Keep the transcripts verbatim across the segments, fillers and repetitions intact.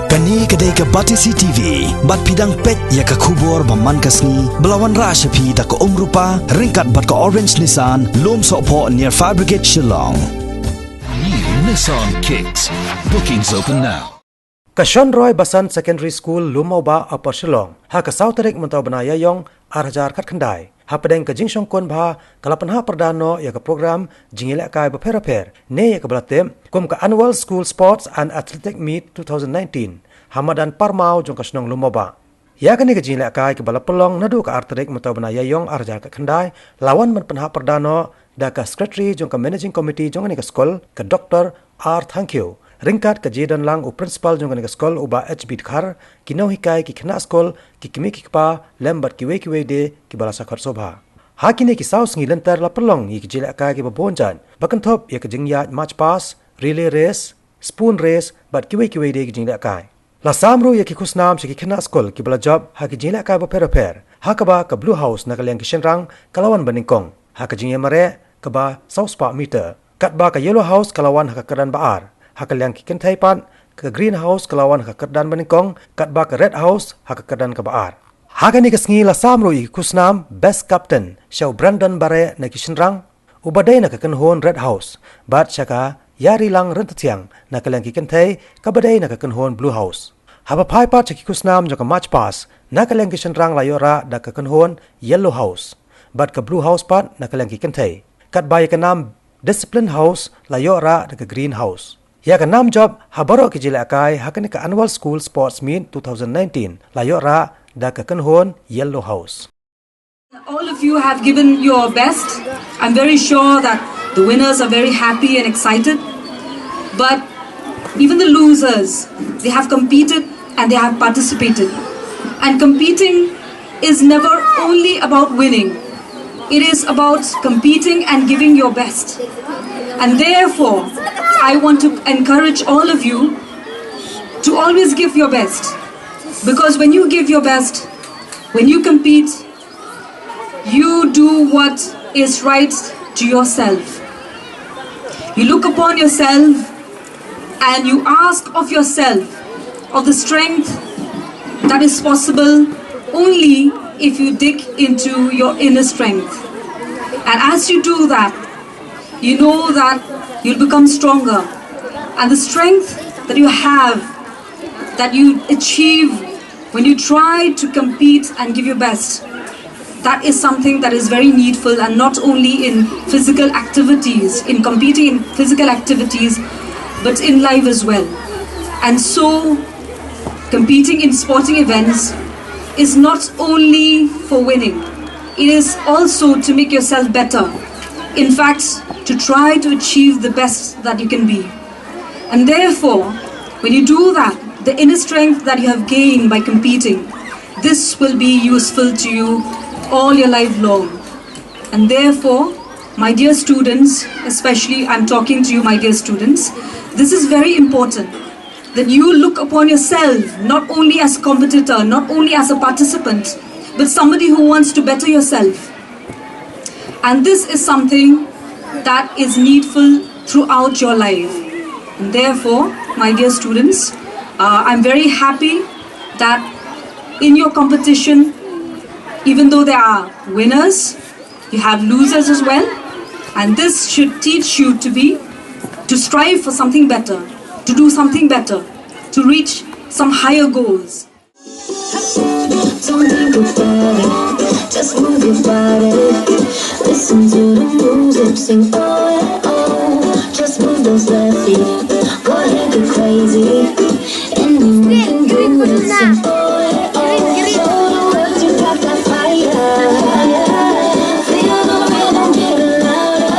Kane ka dei ka Batesi T V, bad phi dang peit ïa ka khubor ba man ka sngi, ba la wanrah sha phi da ka Umrupa, ryngkat bad ka Orange Nissan, Lumsohphoh near Fire Brigade Shillong. New Nissan Kicks. Bookings open now. Ka Shon Roy Basan Secondary School, Lumawbah, Upper Shillong, ha ka saw tarik mynta u bnai Ïaïong, ar hajar khatkhyndai. Hapdeng ka jingshongkun bha, ka la pynhap pyrda noh ïa ka program jingïalehkai bapher bapher, ne ïa kaba la tip kum ka Annual School Sports and Athletic Meet two thousand nineteen, ha madan Parmaw jong ka shnong Lumawbah. Ïa kane ka jingïalehkai kaba la pynlong naduh ka ar tarik mynta u bnai Ïaïong ar hajar khatkhyndai, la wan ban pynhap pyrda noh da ka Secretary jong ka Managing Committee jong kane ka skul, ka Doktor R Thangkhiew, ryngkat ka jingdon lang u Principal jong kane ka skul, u Bah H B Dkhar, ki nonghikai, ki khynnah skul, ki kmie ki kpa, lem bad kiwei kiwei de kiba la sngewkhot sngewbha. Ha kine ki saw sngi lynter la pynlong ïa ki jingïalehkai kiba bun jait, ba kynthup ïa ka jingïaid march past, relay race, spoon race, bad kiwei kiwei de ki jingïalehkai. La sam ruh ïa ki khusnam sha ki khynnah skul kiba la jop ha ki jingïalehkai bapher bapher, ha kaba ka Blue House na ka liang ki shynrang ka la wan banyngkong ha ka jingïamareh kaba saw spah meter, katba ka Yellow House ka la wan ha ka kyrdan ba ar, ha ka liang ki kynthei pat ka Green House ka la wan ha ka kyrdan banyngkong, katba ka Red House ha ka kyrdan kaba ar. Ha kane ka sngi la sam ruh ïa ki khusnam Best Captain sha u Brandon Bareh na ki shynrang, uba dei na ka kynhun Red House, bad sha ka Ïarilang Ryntathiang na ka liang ki kynthei, kaba dei na ka kynhun Blue House. Haba phai pat sha ki khusnam jong ka march past, na ka liang ki shynrang la ïoh rah da ka kynhun Yellow House, bad ka Blue House pat na ka liang ki kynthei, katba ïa ka nam Discipline House la ïoh rah da ka Green House. Ïa ka nam jop ha baroh ki jingïalehkai ha kane ka Annual School Sports Meet two thousand nineteen la ïoh rah da ka kynhun Yellow House. All of you have given your best. I'm very sure that the winners are very happy and excited. But even the losers, they have competed and they have participated. And competing is never only about winning. It is about competing and giving your best. And therefore, I want to encourage all of you to always give your best. Because when you give your best, when you compete, you do what is right to yourself. You look upon yourself and you ask of yourself of the strength that is possible only if you dig into your inner strength. And as you do that, you know that you'll become stronger. And the strength that you have, that you achieve when you try to compete and give your best, that is something that is very needful, and not only in physical activities, in competing in physical activities, but in life as well. And so, competing in sporting events is not only for winning, it is also to make yourself better. In fact, to try to achieve the best that you can be. And therefore, when you do that, the inner strength that you have gained by competing, this will be useful to you all your life long. And therefore, my dear students, especially I'm talking to you, my dear students, this is very important, that you look upon yourself not only as a competitor, not only as a participant, but somebody who wants to better yourself. And this is something that is needful throughout your life. And therefore, my dear students, uh, I'm very happy that in your competition, even though there are winners, you have losers as well. And this should teach you to be, to strive for something better, to do something better, to reach some higher goals. Don't think about it, just move your body. Listen to the music, sing oh, oh. Just move those left feet, go ahead, get crazy. Anyone can do it, sing oh, oh. Show the world you got that fire. Feel the rhythm get louder.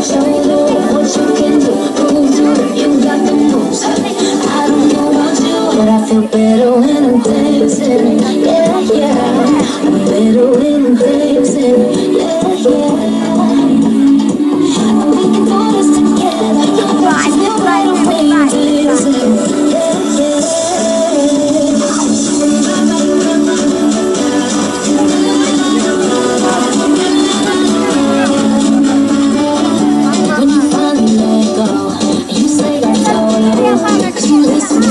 Show the world what you can do, prove to them you got the moves. I don't know about you, but I feel better when I'm dancing. Yeah, yeah. I'm better when I'm dancing. Yeah, yeah. And we can do this together. I feel better when I'm dancing. Yeah, yeah. When you finally let go, you say I don't know. You listen to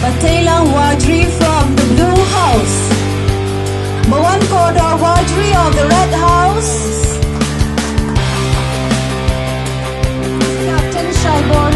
Bateilang Wadri from the blue house. Bawan Kodor Wadri of the red house. Captain Shaibor